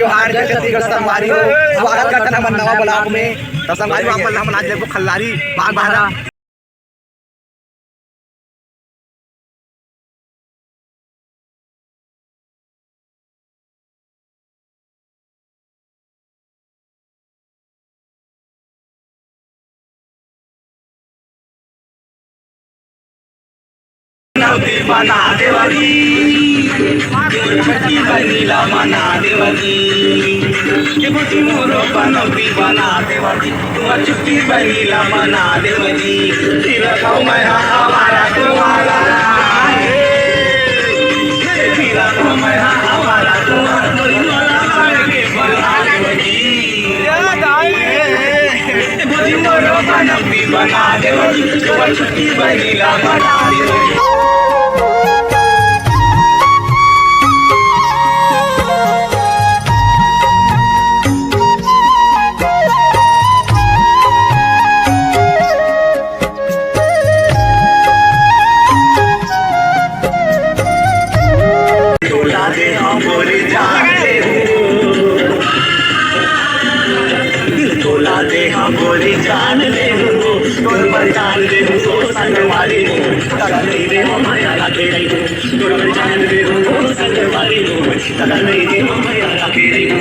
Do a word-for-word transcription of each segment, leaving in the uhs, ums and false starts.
जोहार, जय छत्तीसगढ़ संगवारी हो। स्वागत करथन हमन नवा vlog में। त संगवारी हो, आप मन ला हमन आज देखबो खल्लारी बाघ बहरा। बना देवरी, बना देवरी, ये बुद्धि मोरो बनौती बना देवरी। तुमर चुटकी बहिनी ला मना देवरी, फिर रखो मैं हा आवारा तुम्हारा। फिर रखो मैं हा आवारा तुम्हारा, मोरी मोरा के बना देवरी। बुद्धि मोरो बनौती बना देवरी, तुमर चुटकी बहिनी ला मना देवरी। तोला दे हम गोरी जान ले हूँ, तोला दे हम गोरी जान ले हूँ, तोर पर जान ले हूँ, तो संग वाली हूँ, तक नहीं दे हम माया लगे रही हूँ, तोर पर जान ले हूँ, तो संग वाली हूँ, तक नहीं दे हम माया लगे रही हूँ।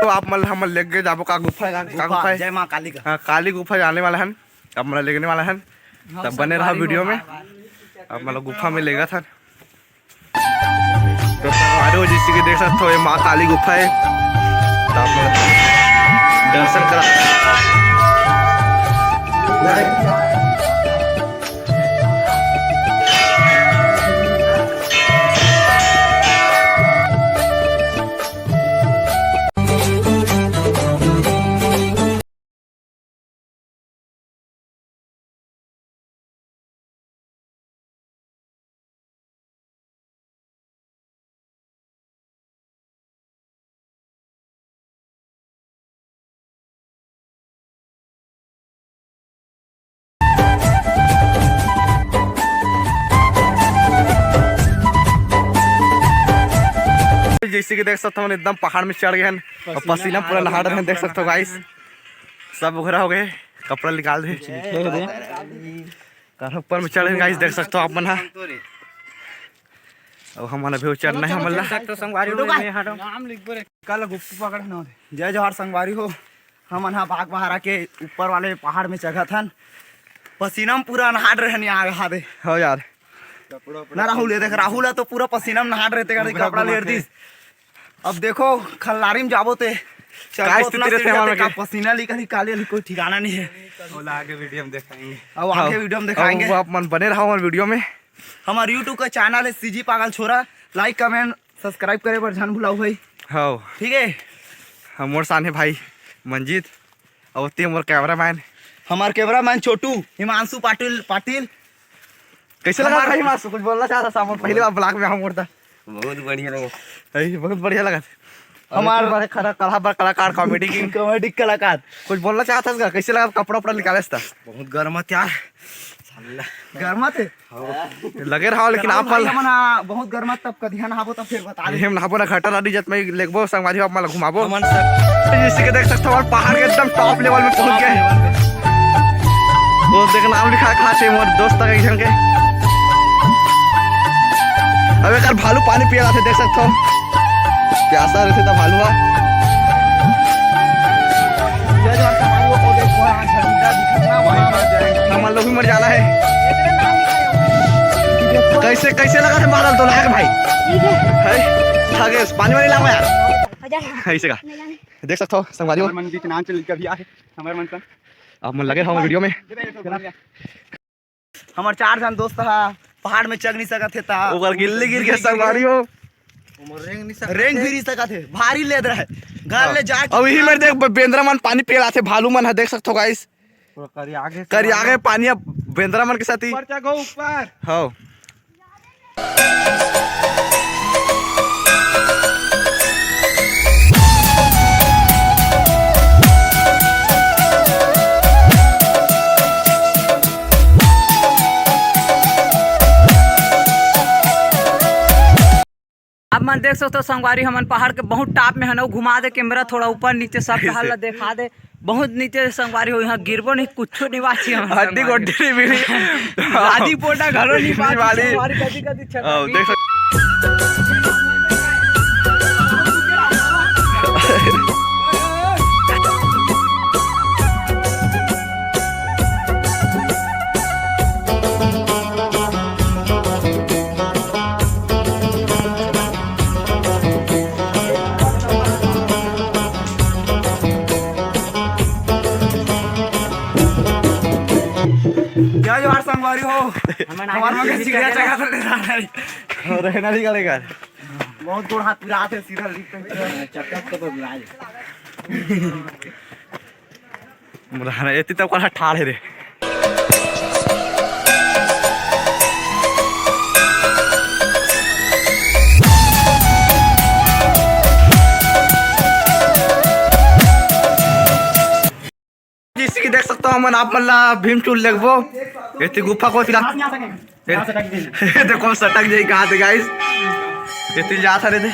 तो आप मन, हमन लेके जाबो का गुफा, का, का गुफा गुफा है? जय माँ काली का। हाँ, काली गुफा जाने वाला हन, आप मन लेगने वाला हन। हाँ, तब बने रहा संगवारी हो, वीडियो में। भाई, भाई। आप मन गुफा में लेगा था। तो संगवारी हो, जैसे कि देख सकते हो, ये माँ काली गुफा है। तो आप लोग दर्शन करा। जैसे कि देख सकते हो, एकदम पहाड़ में चढ़ गए हैं और पसीना पसीना पूरा नहा रहे हैं। देख सकते हो गाइस, सब उघरा हो गए, कपड़ा निकाल दे। ऊपर में चढ़ गए गाइस, देख सकते हो आप मन हा। अब हमन अभी चढ़ना है, हमन ला। देख सकते हो संगवारी हो, मैं हटो। कल गुप्त पकड़ ना। जय जोहार संगवारी हो, हमन हा बाघ बहारा के ऊपर वाले पहाड़ में चघत हन। पसीना में पूरा नहाट रहन यहाँ आगे हादे। हो यार। ना राहुल, ये देख, राहुल है तो पूरा पसीना में नहाट रहते करते पूरा कपड़ा लेर दिस। अब देखो, खल्लारी में जाबो ते चढ़बो का उतना स्थिति रहते सीढ़िया हमारे ते का के? पसीना निकली, काले निकली, कोई ठिकाना नहीं है। ओला आगे वीडियो में दिखाएंगे। अब आगे हाँ। वीडियो में दिखाएंगे। अब आप मन बने रहो हमारे वीडियो में। हमारे YouTube का चैनल है सीजी पागल छोरा, like, comment, subscribe करे बर झन भुलाओ भाई। हाँ। ठीक है। हम मोर सामने भाई मंजीत, और ते मोर कैमरामैन। हमार कैमरामैन छोटू, हिमांशु पाटिल, पाटिल। कैसे लगा हमार भाई हिमांशु? कुछ बोलना चाहता था, हम पहली बार ब्लॉग में हम उड़ता। बहुत बढ़िया लगा। अरे, बहुत बढ़िया लगा। हमार हमार बड़े खड़ा, कला, बड़ कलाकार, comedy king। Comedy कलाकार। कुछ बोलना चाहता था, कैसे लगा कपड़ा उपड़ा निकाले था? बहुत गर्म था यार। गर्मा थे? लगे रहो, लेकिन आप भाई, मन हमन हा बहुत गर्मा, तब कदिया नहाबो, तब फिर बता दे। हम नहाबो ना, घाटा नदी जत में लेगबो, संगवारी हो, आप मन ला घुमाबो। हमन सब जैसे कि देख सकते हो, हमारे पहाड़ के एकदम top level में पहुंच गए। वो देख, नाम लिखा खा थे मोर दोस्त का एक जन के। अब एक भालू पानी पिया रहा थे, देख सकते हो। प्यासा रहते तो भालू हा। हमन लोग भी मर जाना है। कैसे, कैसे लगा था बादल तो लायक भाई? ठीक है। है? था गैस, पानी वानी लावा यार। ऐसे का? देख सकथो संगवारी हो। हमर मन बीच नाम चल कभी आए, हमर मन संग। आप मन लगे हो हमर वीडियो में। हमर चार झन दोस्त हा, पहाड़ में चघ नहीं सकत हे ता ओकर गिल्ली गिर के संगवारी हो। रेंग भी नहीं सकत हे, भारी लेद रहे। घर ले जाके अब यही मेर देख, बेंदरा मन पानी पिलाथे, भालू मन ह, देख सकथो गाइस। करी आगे से करी आगे पानी अब बेंदरा मन के साथ ही। ऊपर चघो, ऊपर। हाँ। आप मन देख सकथो संगवारी, हमन पहाड़ के बहुत टॉप में हन। अउ घुमा दे कैमरा थोड़ा ऊपर नीचे, सब ऐसे। टहल ला देखा दे। बहुत नीचे संगवारी हो, यहाँ गिरबो नहीं, कुछो नहीं बाची हमन हड्डी संगवारी। गोड्डी नहीं मिली। आधी पोटा घलो नहीं बाची वाली। संगवारी कदी कदी छटक हाँ, गई। देख सक- जय जोहार संगवारी हो। हमन आज हमार मन के सीढ़िया चढ़ा कर ले जा रहा है। और रहना नहीं गलेगा। बहुत गोड़ हाथ पिरात हे, सीधा लिख के। चक्कर तो बदला है। मुराना एती तक वाला ठाड़ हे रे। जैसे कि देख सकता हूँ, हमन आप मन ला भीमचूल लेगबो। एती गुफा को फिलहाल ये देखो, सटक जाई कहाँ थे, गाइस। ये तिल जात हरे थे।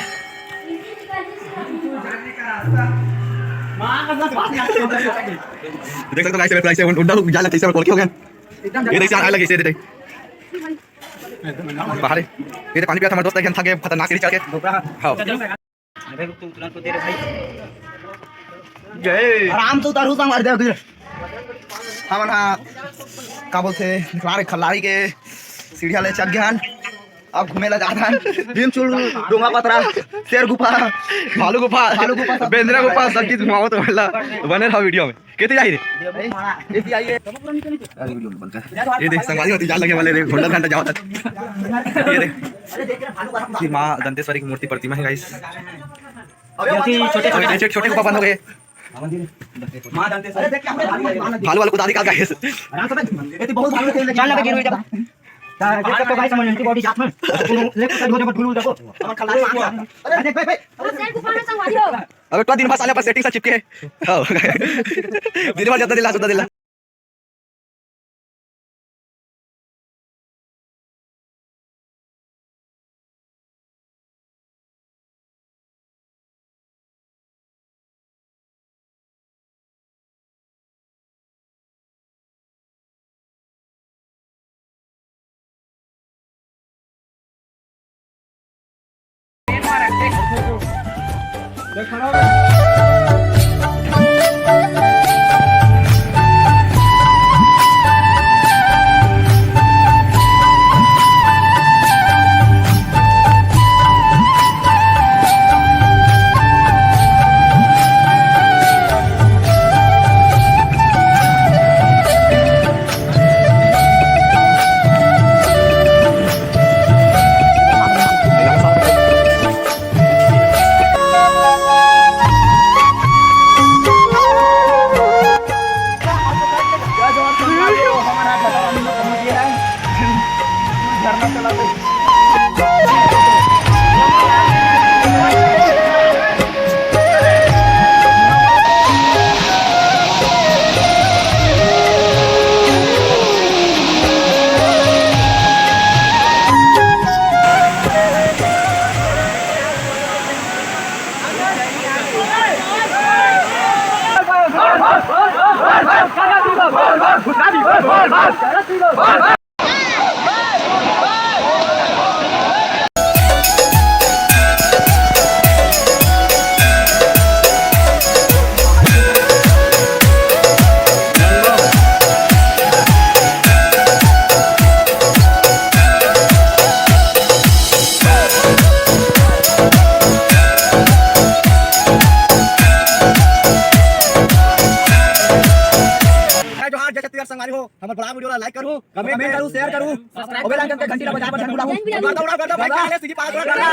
देख सकते हो, गाइस, ये फ्लाई से उन-, उड्डा लोग जाल कैसे खोल के हो गए। ये देख, आने लगे, इसे देख। बाहर है। ये देख, पानी पिया था हमारे दोस्त, एक जन था के खतरनाक सीढ़ी चढ़ के। हाँ। अबे रुक, तू तुरंत को दे रे भाई। जय। आराम से उतारू, संग मार दे अभी। हमन हा, का बोलथे, निकला रे खल्लारी के सीढ़िया ले चढ़ गए हन। अब घूमे ला जात हन। भीमचूल, डोंगा पतरा, शेर गुफा, भालू गुफा, भालू गुफा, सब बेंदरा गुफा, सब चीज घुमावत वाला। बने रहो वीडियो में। केती जाही रे? एती आई है। अरे वीडियो में बंद कर। ये देख संगवारी होती जाल लगे वाले रे, घोड़ा घंटा जावत। ये देख। ये माँ दंतेश्वरी की मूर्ति प्रतिमा है गाइस। अभी छोटे छोटे छोटे गुफा बंद हो गए। माँ दंतेश्वरी। भालू वाले कुदारी का गाइस। आराम से बैठ। ये तो बहुत भालू खेल रहे हैं। चल ना, गिर हुई जब। देख तो भाई समझ नहीं, बॉडी जात में। लेफ्ट साइड हो जाओ, ढूल हो जाओ। अरे देख भाई, भाई। अरे शेर गुफा में संगवारी हो। अबे तो दिन भर साले पर सेटिंग से चिपके। हाँ। दिन भर जाता दिला, सुता दिला। छत्तीसगढ़ संगवारी हो, हमर vlog video ला like करू, comment करू, share करू, और bell icon के घंटी ला बजाए बर झन भुलाहू। गर्दा उड़ाओ, गर्दा भाई, काले सीधी पास